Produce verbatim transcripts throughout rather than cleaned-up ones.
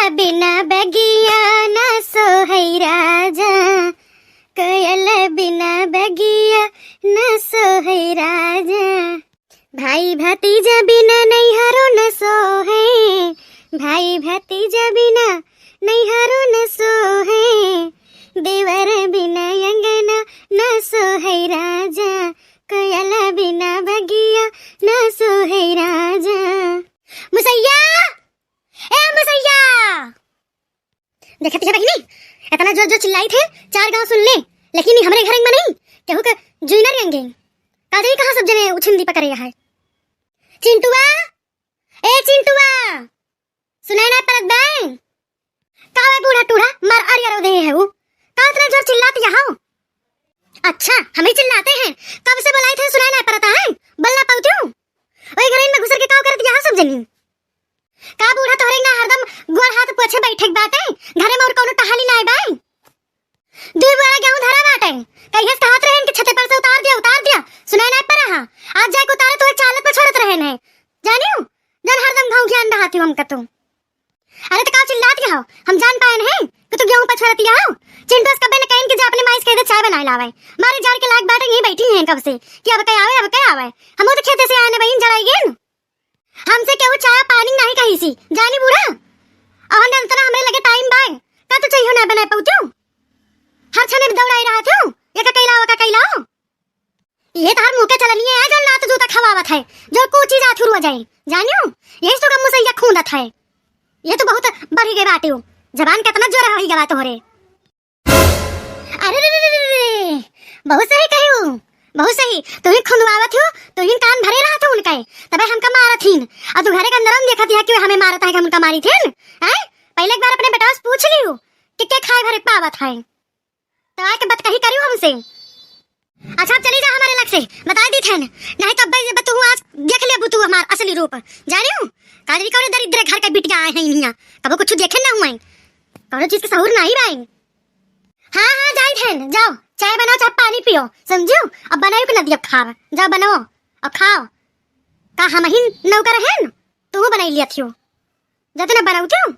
बिना बगिया ना सोहै राजा, कोयल बिना बगिया ना सोहै राजा। भाई भतीजा बिना नैहरो न सोहे, भाई भतीजा बिना नैहरो न सोहे, देवर बिना अंगना न सोहे राजा, कोयल बिना बगिया न सोहे राजा। मुसैया, ए मुसैया, देखत है बहिनी, इतना जोर जोर चिल्लाई थे, चार गांव सुन ले, लेकिन ई हमरे घर में नहीं, केहू के जुई ना रेंगे। का जाई कहाँ सब जने उछिंदी पकड़े है। चिंटुआ, ए चिंटुआ, सुनाई ना परत बे? का बे बूढ़ा टूढ़ा, मार अरिया रो दे है वो। का इतना जोर चिल्लात यहाँ? अच्छा, हम ही चिल्लाते हैं, कब से बुलाई थे, सुनाई ना परत है, बोलना पाऊ तू। वही घर में घुसर के का करत यहाँ सब जनी? का बूढ़ा तोहरे ना हरदम गोड़ हाथ पोछे बैठे के बाटे, घरे में और कौनो टहाली नाय बाय? दू बोरा गेहूं धरा बाटे, कहिए से कहत रहन कि छते पर से उतार दिया, उतार दिया, सुनाई नाय पड़ा हा। आज जाके उतारे तो चालत पर छोड़त रहन है, जानियो, जन हरदम घाव ज्ञान रहाती हमका तू। अरे तो का चिल्लात के हो, हम जान पाए नहीं कि तू गेहूं पर छोड़ती हो। चिंटू से कबे न कहिन कि जा अपने माई से कह दे चाय बनाए लावे, मारे जाड़ के लाग बाटे यहीं बैठी हैं कब से कि अब कई आवे, अब कई आवे। हम तो खेते से आए ने बहिन, जड़ाई गेन। हमसे केहू चाय पानी नहीं कही सी, जानी बूढ़ा। और हमने इतना हमरे लगे टाइम बाय, का तू चाहिए ना बनाए पाऊ तू? हर छने दौड़ाई रहा तू, ये का कैलाओ, का कैलाओ। ये तो हर मुंह के चलनी है, जो लात जूता खवावत है, जो को चीज आथुर हो जाए, जानियो, यही तो गम मुसैया खूंदत है। ये तो बहुत बढ़ी गए बाटे हो, जबान कितना जोर है गवा तोहरे। अरे रे रे रे रे रे, बहुत सही कही हो, बहुत सही। तू ही खुंदवावत हो, तू ही कान भरे रहा था उनका, तबे हमका मारत हीन। और तू घरे के अंदर हम देखत है कि हमें मारत है कि हमका मारी थीन, हैं? पहले एक बार अपने बेटा से पूछ लियो कि के खाए भरे पावत है, तो आके बात कही करियो हमसे। अच्छा, अब चली जा हमारे लग से, बता दी थेन, नहीं तो अब तू आज देख लेबू तू हमार असली रूप, जानियो? काजरी कौन दरिद्र घर के बिटिया आए हैं इनिया, कबो कुछ देखे ना हुए, कौनो चीज के सहूर नहीं बाइन। हाँ, हाँ, जाई थेन, जाओ, चाय बनाओ, चाहे पानी पियो, समझियो? अब बनाओ कि ना दियो खाब, जाओ बनाओ, अब खाओ। का हम ही नौकर हैं? तू बनाई लिया थियो, जाते ना बनाऊ थियो।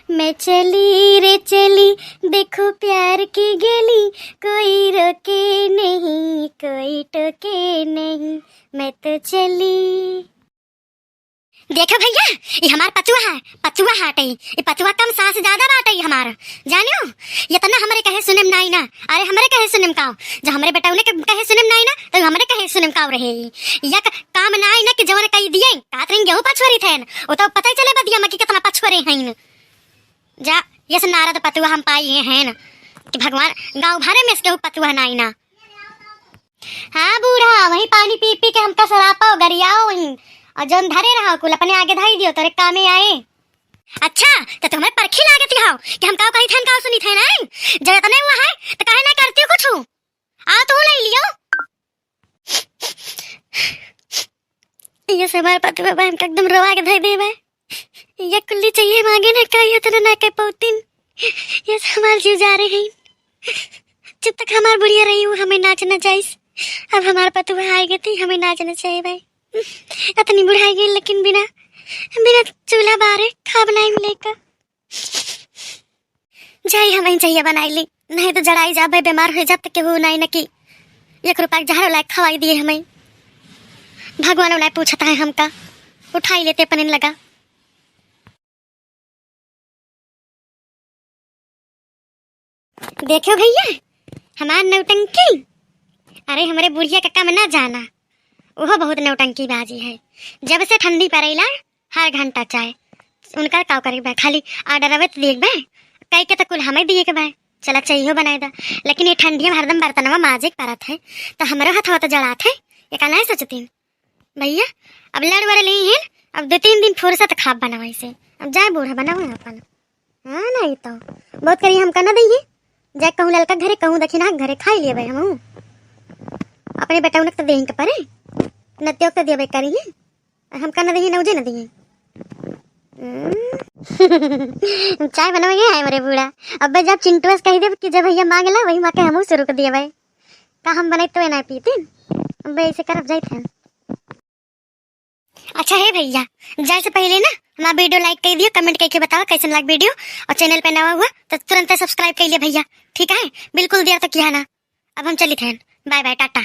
मैं चली रे चली, देखो प्यार की गली, कोई रोके नहीं, कोई टोके नहीं, मैं तो चली। देखो भैया, ये हमार पचुआ है, पचुआ हाटई, ये पचुआ कम सास ज्यादा बाटई हमार, जानियो? ये तना हमरे कहे सुने में नाई ना, अरे हमरे कहे सुने में काओ, जो हमरे बेटौने के कहे सुने में नाई ना, तो हमरे कहे सुने में काओ रहे। यक काम नाई ना कि जवन कही दिए, कात रही गेहूं पछुअरी थेन, वो तो पता ही चले बदिया में कि कितना पछुअरे हैं। जा, ये से नारद पतुआ हम पाई हैं कि भगवान गाँव भरे में से केहू पतुआ नाई ना। हाँ बूढ़ा, वही पानी पी पी के हमका सरापो, गरियाओ वहीं, और जौन धरे रहो कुल अपने आगे धई दियो, तोरे कामे आए। अच्छा, तो तुम्हें परखी लागत हो कि हम काव कही थेन, काव सुनी थेन, हैं? जब इतने हुआ है, तो काहे ना करती हो कुछ? आओ तो ले लियो। ये से हमार पतुआ बा, हमका एकदम रोवा के धई देबे। ये कुल्ली चाहिए मांगे ना, का ये इतना ना कह पौतिन। ये से हमार जीव जा रहे हैं। जब तक हमार बुढ़िया रही हूँ, हमें नाच नचाइस। अब हमार पतुआ आएगे तो हमें नाच नचाए भाई। इतनी बुढ़ाई गई, लेकिन बिना, बिना चूल्हा बारे खाब नहीं मिलेगा। जाई हम ही चाहिए बनाई ली, नहीं तो जड़ाई जाबे, बीमार हो जाब तो केहू नहीं न कि एक रुपया के जहर लायक खवाई दिए हमें। भगवान नहीं पूछता है हमका, उठाई लेते पनिन लगा। देखो भैया, हमार नौटंकी, अरे हमरे बुढ़िया का कम ना जाना, ओहो बहुत नौटंकी बाजी है। जब से ठंडी पड़ेला, हर घंटा चाय। उनका का करे बा, खाली order आवे त देख बा, कह के त कुल हमें दिए के बा, चला चाहिए बनाए दा। लेकिन ये ठंडिया में हरदम बर्तनवा माजे के परत है, त हमरो हथवा त जड़ात है, ये का नहीं सोचतीन? भैया, अब लड़ वड़ ली हैं, अब दो तीन दिन फुर्सत खाब बनावे से। अब जाए बूढ़ा बनावे अपन। हाँ, नहीं तो बहुत करी हमका न दइहे। जाए कहूँ ललका घरे, कहूँ दखिना घरे खाई लेबे हमहूँ। अपने बेटौन के तो देही के परे, नतियो के तो देबे करी है। हमका न दइहे, नौजे न दइहे। हम्म। चाय बनावे है हमरे बूढ़ा। अबे जब चिंटुआ से कही देब कि जब भैया मांगला, वही माँ के हमहूँ शुरू कर देबे। का हम बनाई तो ना पीते। अबे ऐसे करब जाइत है। अच्छा हे भैया, जाए से पहले ना हमार video like कइ दियो, comment कइके बतावा कैसन लाग video, और channel पे नवा हुआ तो तुरंत subscribe कइ लिया भैया, ठीक है? बिल्कुल देर तक किहा ना। अब हम चलित हैं, bye bye, टाटा।